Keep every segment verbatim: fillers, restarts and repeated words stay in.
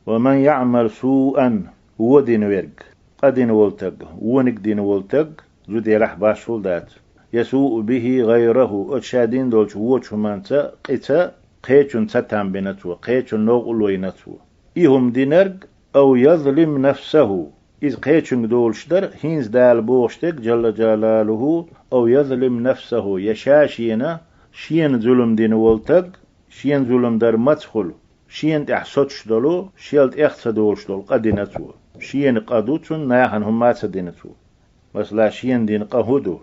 ومن يعمل سوءا, вон дина верг, къа дина волу стаг, вониг дина волу стаг, зуда елахь башхалла дац. يسوء به غيره, оцу ша дина долчу вочу хӀуманца, къица, кхечунна цатам бина цо, кхечунна новкъарло йина цо. И хӀума динарг, أو يظلم نفسه, иза кхечуьнга долуш дара, хӀинца Дала бохуш дерг, جل جلاله, أو يظلم نفسه, я ша-шена, шена зулам дина волу стаг, шена зулам дар мацахула, шена тӀехь соцуш долу, шел тӀех ца долуш долу къа дина цо. Шена къа ду цунна, нахана хӀумма а ца дина цо. Масала, шена дина къа хӀун ду?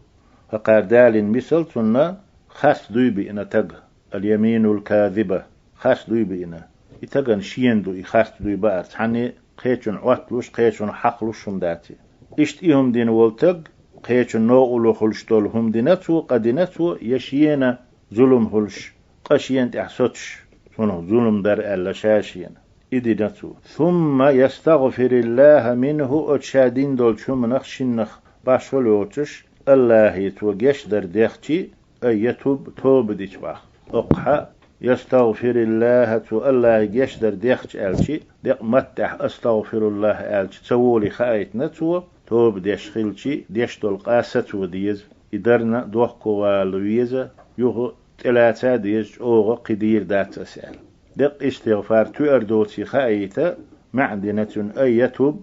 ХӀокхара далийна мисал цунна, харц дуй биъна стаг, اليمين الكاذبة, харц дуй биъна. И стагана шена ду и харц дуй баар, цхьанне кхечунна Ӏотталуш, кхечунна хьакхалуш хӀума дац и. Иштта и хӀума дина волу стаг, кхечунна новкъарло хуьлуш долу хӀума дина цо, къа дина цо, я шена зулам хуьлуш, къа шена тӀехь соцуш, цунах зулам дара аьлла ша-шена. И дина цо. ثم يستغفر الله منه, оцу ша дина долчу хӀуманах шиннах башхалла йоцуш, АллахӀе цо гечдар дехчи, أن يتوب, тоба дича боху. Оккхахьа, يستغفر الله, цо АллахӀе гечдар дехча аьлчи, декъа маттахь أستغفر الله аьлча ца волий хаийтина цо, тоба деш хилчи, деш долу къа сацо деза, и дарна дохковала веза, юха тӀелаца а деза, чӀогӀа кхин дийр дац аса аьлла. Декъа истигъфар тоьар доций хаийта, маьӀна дина цуьнан أن يتوب,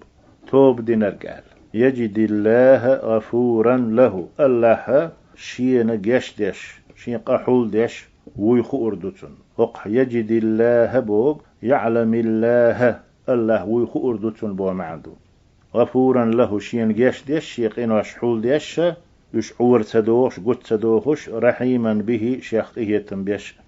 тоба динарг аьлла. يجد الله غفورا له, АллахӀа шена геч деш, шен къа хьулдеш вуй хуур ду цунна. ХӀокхахь يجد الله боху, يعلم الله, АллахӀ вуй хуур ду цунна боху маьӀна ду. غفورا له, шена геч деш, шен къинош хьулдеш а, уьш Ӏора ца дохуш, гучу ца дохуш, رحيما به, шех къинхетам беш а.